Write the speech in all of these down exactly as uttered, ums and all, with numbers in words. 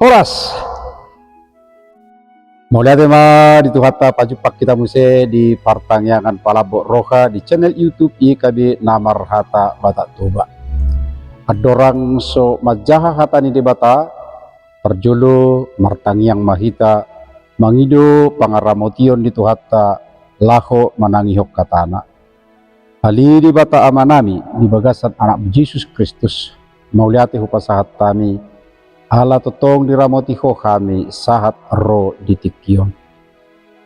Horas. Mauliate ma di Tuhanta, pajumpang hita muse di partangiangan palambok roha di channel YouTube I K B na marhata Batak Toba. Andorang so manjaha hata ni Debata, parjolo martangiang ma hita mangido pangaramotion di Tuhanta laho manangihon hatana. Ale Debata Amanami, di bagasan Anakmu Jesus Kristus, mauliate hupasahat hami, ala tongtong diramoti Ho hami sahat ro di tingki on.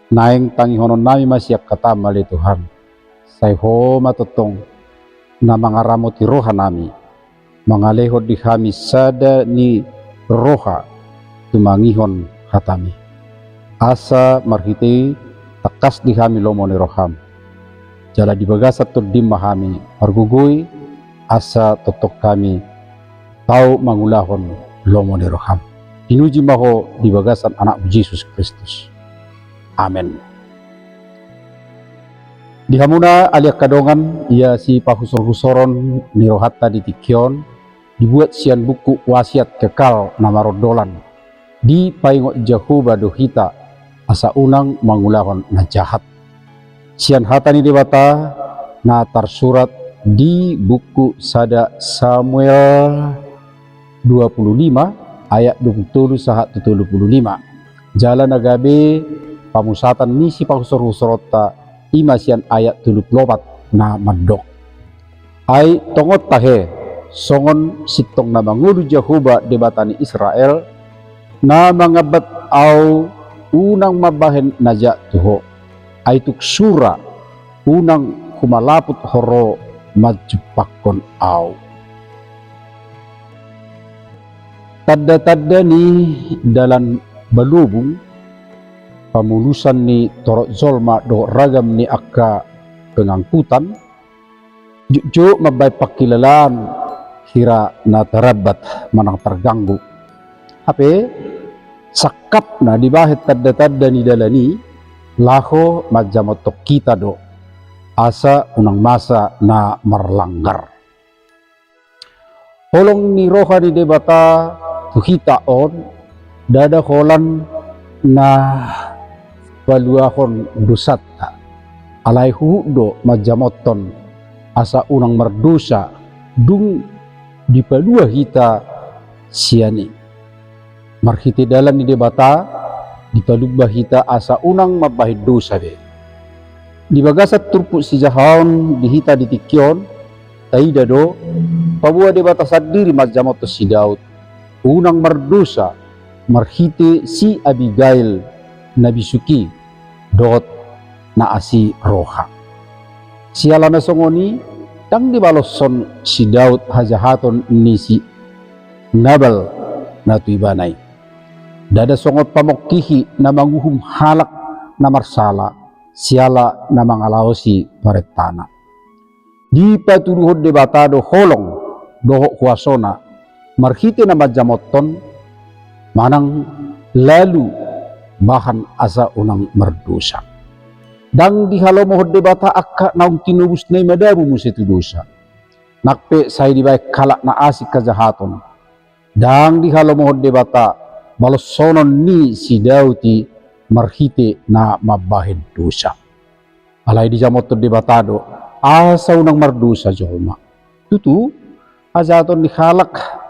Naeng tangihononnami ma sian hataM, ale Tuhan. Sai Ho ma tongtong na mangaramoti rohanami, mangalehon di hami sada ni roha tumangihon hataMi. Asa marhite i tangkas di hami lomo ni rohaM. Jala di bagasan TondiM ma hami margogoi, asa tongtong hami tau mangulahon lomo ni rohaM. Pinuji ma Ho di bagasan Anakmu Jesus Kristus. Amen. Di hamuna ale angka dongan, ia sipahusorhusoron ni rohanta di tingki on, dibuat sian buku Wasiat Kekal na marondolan, dipaingot Jahowa do hita asa unang mangulahon na jahat. Sian hata ni Debata na tarsurat di buku sada Samuel dua puluh lima ayat dua puluh tolu sahat tu tolu puluh lima. Jala na gabe pamusatan ni sipahusorhusoronta i ma sian ayat tolu puluh opat na mandok. Ai tongon tahe, songon sintong na mangolu Jahowa Debata ni Israel, na mangambat ahu unang mambahen na jahat tu ho. Ai tung sura unang humalaput ho ro manjumpangkon ahu. Tanda-tanda ni dalan balobung, pamulusan ni torop jolma dohot ragam ni angka pengangkutan, jotjot mambahen pangkilalaan hira na tarambat manang targanggu. Hape sangkapna dibahen tanda-tanda ni dalan i laho manjamothon hita do, asa unang masa na marlanggar. Holong ni roha ni Debata tu hita on, ndada holan na paluahon dosanta. Alai huhut do manjamothon asa unang mardosa, dung dipalua hita sian i. Marhite dalan ni Debata, dipalumba hita asa unang mambahen dosa be. Di bagasan turpuk sijahaon di hita di tingki on, taida do, paboa Debata sandiri manjamothon si Daud unang mardosa marhite si Abigail na bisuk i dohot na asi roha. Siala na songon i, ndang dibaloshon si Daud hajahaton ni si Nabal na tu ibana i. Ndada songon pamongkihi na manguhum halak na marsala, siala na mangalaosi parentana. Dipatuduhon Debata do holong dohot huasona marhite na manjamothon manang lalu bahan asa unang mardosa. Ndang dihalomohon Debata angka naung tinobusna i madabu muse tu dosa. Nang pe sai dibahen halak na asing hajahaton, ndang dihalomohon Debata baloshonon ni si Daud i marhite na mambahen dosa. Alai dijamothon Debata do asa unang mardosa jolma. Tutu, hajahaton ni halak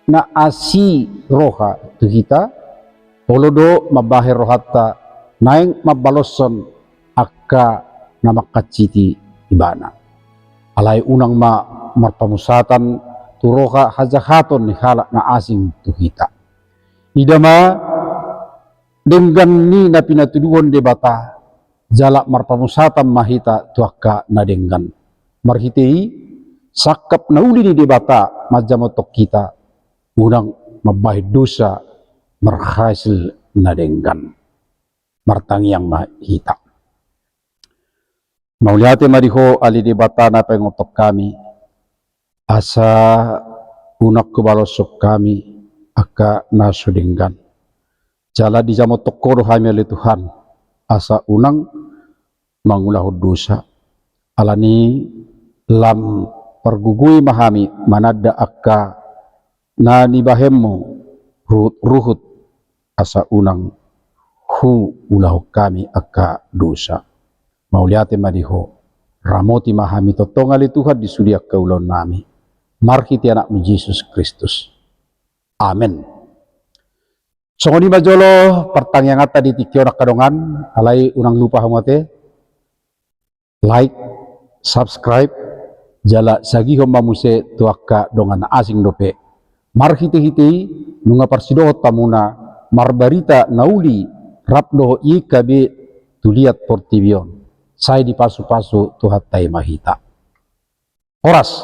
na asi roha tu hita, olo do mambahen rohanta naeng mambaloshon angka na mangkansiti ibana. Alai unang ma marpamusatan tu roha hajahaton ni halak na asing tu hita. Ida ma denggan ni na pinatuduhon Debata, jala marpamusatan ma hita tu angka na denggan. Marhite i, sangkap na uli ni Debata manjamothon hita, unang mambahen dosa marhasil na denggan. Martangiang ma hita. Mauliate ma di Ho ale Debata na paingothon hami, asa unang hubaloshon hami angka na so denggan. Jala dijamothon Ho do hami ale Tuhan, asa unang mangulahon dosa. Alani lam pargogoi ma hami mananda angka na nibahenMu ruhut-ruhut asa unang huulahon hami angka dosa. Mauliate ma di Ho. Ramoti ma hami tongtong ale Tuhan di sude angka ulaonnami. Marhite Anak-Mu Jesus Kristus. Amen. Songon i ma jolo partangianganta di tingki on angka dongan, alai unang lupa hamu ate, like, subscribe, jala sagihon ma muse tu angka dongan asing dope. Marhite-hite i nunga parsidohot hamuna marbarita na uli rap dohot Y K B tu liat portibi on. Sai dipasu-pasu Tuhanta i ma hita. Horas.